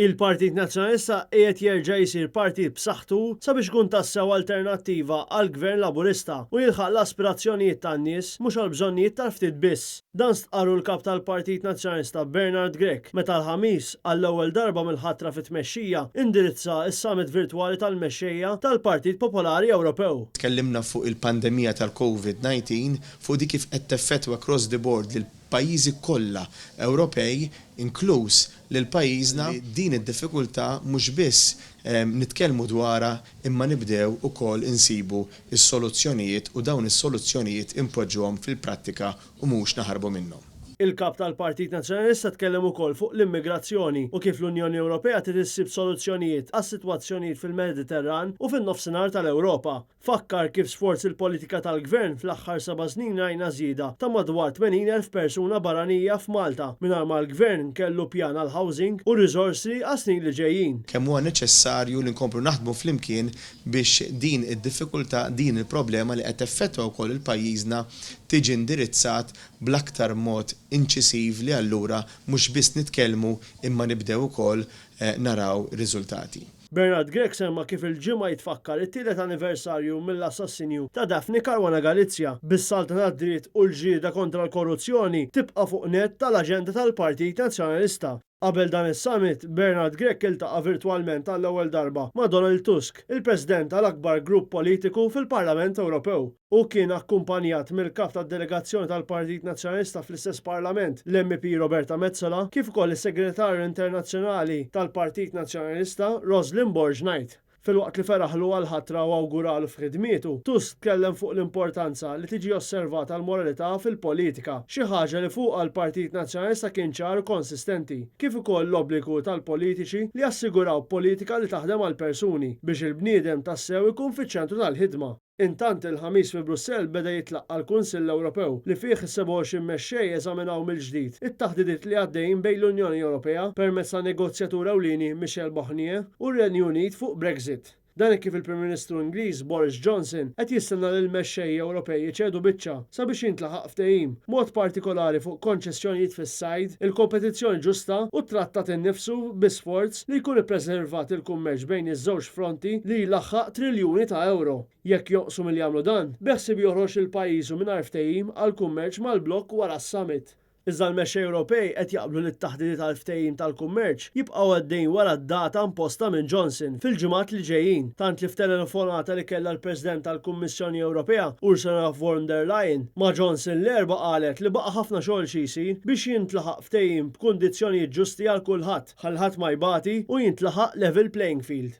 Il-Partit Nazzjonalista qiegħed jerġa' jsir partit b'saħħtu sabiex ikun tassew alternattiva għall-Gvern Laburista u jilħaq l-aspirazzjonijiet tan-nies mhux għall-bżonnijiet tal-ftit biss. Dan stqarru l-Kap tal-Partit Nazzjonalista Bernard Grech meta l-Ħamis, għall-ewwel darba mill-ħatra fit-tmexxija, indirizza s-summit virtwali tal-mexxejja tal-Partit Popolari Ewropew. Tkellimna fuq il-pandemija tal-Covid 19, fuq dik kif qed teffettwa across the board lill-pajjiżi kollha Ewropej, inkluż lil pajjiżna, din id-diffikultà mhux biss nitkellmu dwarha imma nibdew ukoll insibu s-soluzzjonijiet u dawn is-soluzzjonijiet inpoġġuhom fil-prattika u mhux naħarbu minnhom. Il-Kap tal-Partit Nazzjonalista tkellem ukoll fuq l-immigrazzjoni u kif l-Unjoni Ewropea trid issib soluzzjonijiet għas-sitwazzjonijiet fil-Mediterran u fin-Nofsinhar tal-Ewropa. Fakkar kif sforz il-politika tal-Gvern fl-aħħar seba' snin rajna żieda ta' madwar 80,000 persuna barranija f'Malta mingħajr ma l-Gvern kellu pjan għall-housing u riżorsi għas-snin li ġejjin. Kemm huwa neċessarju li nkomplu naħdmu flimkien biex din id-diffikultà, din il-problema li qed teffettwa wkoll lil pajjiżna tiġi indirizzat bl-aktar mod inċisiv li allura mhux biss nitkellmu imma nibdew ukoll naraw riżultati. Bernard Grech semma kif il-Ġimgħa jitfakkar it-tielet anniversarju mill-assassinju ta' Daphne Caruana Galizia, bis-saltna tad-dritt u l-ġlieda kontra l-korruzzjoni tibqa' fuq nett tal-aġenda tal-Partit Nazzjonalista. Qabel dan is-summit, Bernard Grech iltaqa' virtwalment għall-ewwel darba ma' Donald Tusk, il-President tal-akbar grupp politiku fil-Parlament Ewropew. Hu kien akkumpanjat mill-Kap tad-Delegazzjoni tal-Partit Nazzjonalista fl-istess Parlament, l-MEP Roberta Metsola, kif ukoll is-Segretarju Internazzjonali tal-Partit Nazzjonalista, Roslyn Borg Knight. Filwaqt li feraħlu għall-ħatra u awguralu f'ħidmietu, Tusk tkellem fuq l-importanza li tiġi osservata l-moralità fil-politika, xi ħaġa li fuqha l-Partit Nazzjonalista kien ċar u konsistenti, kif ukoll l-obbligu tal-politiċi li jassiguraw politika li taħdem għall-persuni, biex il-bniedem tassew ikun fiċ-ċentru tal-ħidma. Intant, il-Ħamis fi Brussell beda jitlaqqa' l-Kunsill Ewropew li fih is-27 mexxej eżaminaw mill-ġdid it-taħdidiet li għaddejjin bejn l-Unjoni Ewropea permezz tan-negozjatur ewlieni Michel Barnier u r-Renju Unit fuq Brexit. Dan hekk kif il-Prim Ministru Ingliż Boris Johnson qed jistenna li l-mexxejja Ewropej iċedu biċċa sabiex jintlaħaq ftehim, b'mod partikolari fuq konċessjonijiet fis-sajd, il-kompetizzjoni ġusta u t-trattat innifsu bi sforz li jkun ippreservat il-kummerċ bejn iż-żewġ fronti li jlaħħaq triljuni ta' ewro. Jekk jonqsu milli jagħmlu dan, beħsieb joħroġ lil pajjiżu mingħajr ftehim għall-kummerċ mal-blokk wara s-summit. Iżda l-mexxej Ewropej qed jaqblu li t-taħdidiet għall-ftehim tal-kummerċ jibqgħu għaddejjin wara d-data imposta minn Johnson fil-ġimgħat li ġejjin, tant li f'telefonata li kellha l-President tal-Kummissjoni Ewropea Ursula von der Leyen ma' Johnson l-Erbgħa qalet li baqa' ħafna xogħol xi jsir biex jintlaħaq ftehim b'kundizzjonijiet ġusti għal kulħadd ħalli ħadd ma jbati u jintlaħaq level playing field.